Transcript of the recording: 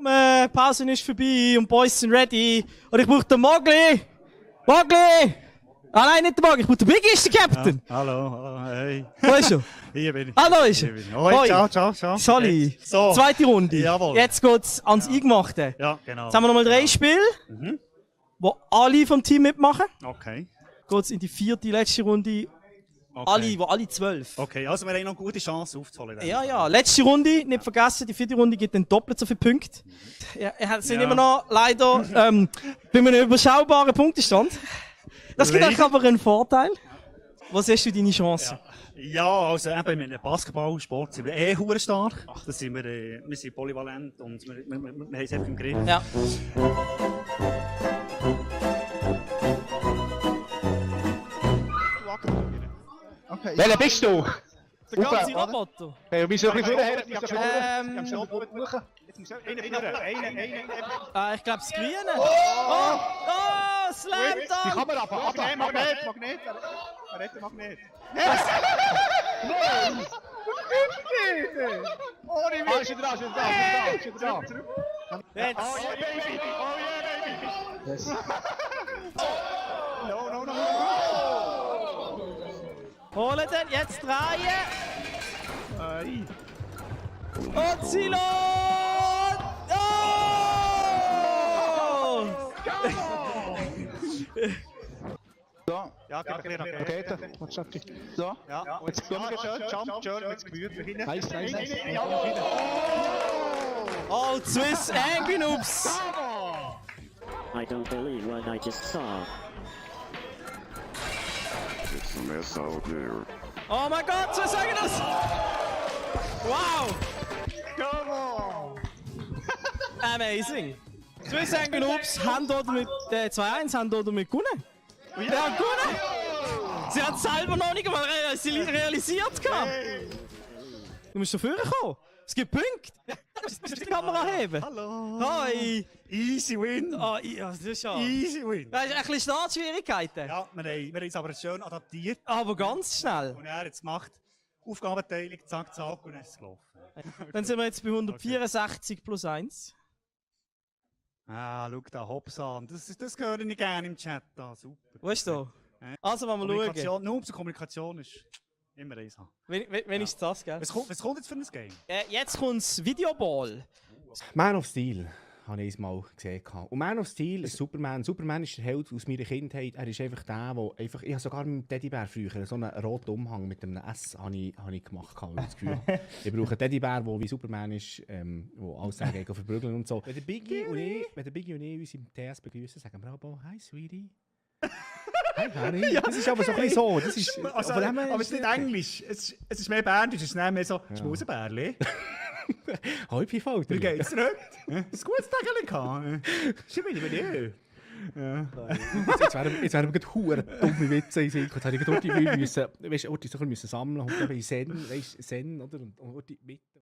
Die Pause ist vorbei und die Boys sind ready. Und ich brauche den Mogli! Mogli! Ah nein, nicht den Mogli, ich brauche den Biggie, ist der Captain! Ja, hallo, hey. Wo ist er? Hier bin ich. Ah, da ist er! Hoi, ciao. Sali, So. zweite Runde. Jawohl. Jetzt geht's ans Eingemachte. Ja, genau. Jetzt haben wir nochmal 3 Spiele, wo alle vom Team mitmachen. Okay. Geht's in die 4. letzte Runde. Alle 12. Okay, also wir haben noch eine gute Chance aufzuholen. Dann. Ja, letzte Runde, nicht vergessen, die 4. Runde gibt dann doppelt so viele Punkte. Ja, sind immer noch leider bei einem überschaubaren Punktestand. Das gibt euch aber einen Vorteil. Was hast du deine Chancen? Ja, also eben in einem Basketballsport sind wir hure stark. Das sind wir sind polyvalent und wir haben es einfach im Griff. Ja. Okay. Welcher bist du? Der ganze Roboter. Hey, wie soll ich vorher? Ich glaube, das Grüne. Oh, Slam Die Dunk! Kamera ab. Magnet. Ohne Ah, ist dran. Jetzt. Oh yeah, baby. Yes. No. Holen den, jetzt drehen. Und Silo! Oh! So. Ja, Rakete. Was sagt die? So. Ja, Jetzt kommen wir Jump, jetzt gemütlich hin. Nice. Oh, Swiss Angry Noobs! I don't believe what I just saw. It's a mess out there. Oh mein Gott, Swiss Angry Noobs! Wow! Come on! Amazing! Swiss Angry Noobs haben dort mit 2-1 haben dort mit gewonnen. Wer hat gewonnen? Sie haben es selber noch nicht mal realisiert gehabt. Du musst dafür kommen. Es gibt Punkte. Du musst die Kamera heben. Hallo. Hi. Easy win. Oh, ja, das ist ja. Easy win. Das ist ein bisschen Startschwierigkeiten. Ja, wir haben es aber schön adaptiert. Aber ganz schnell. Und er hat es gemacht. Aufgabenteilung, zack, und dann ist es gelaufen. Dann sind wir jetzt bei 164 plus 1. Ah, schau da, Hops an. Das höre ich gerne im Chat. Da. Super. Wo ist da? Also, wollen wir schauen. Noobs und Kommunikation ist immer eins. Wenn ist das, gell? Was kommt jetzt für ein Game? Jetzt kommt das Videoball. Man of Steel habe ich einmal gesehen. Und Man of Steel ist Superman. Superman ist der Held aus meiner Kindheit. Er ist einfach der, der einfach... Ich habe sogar mit dem Teddybär früher so einen roten Umhang mit einem S habe ich gemacht. Ich habe das Gefühl, ich brauche einen Teddybär, der wie Superman ist, der alles sagen kann, verprügeln und so. Wenn der Biggie und ich uns im TS begrüßen, sagen wir auch, «Hi, Sweetie.» «Hi, Honey.» Das ist aber so ein bisschen so. Das ist, Also, aber es ist nicht Englisch. Es ist mehr Berndeutsch. Es ist mehr so «Schmusebärli.» «Hoi, Pifo.» Wie geht's dir? Ein gutes Tag gehabt. Schau mal, dir. Jetzt werden wir gerade dumme Witze in Jetzt habe ich gerade Orti müssen sammeln und eben in Zen, oder? Und Orti mit.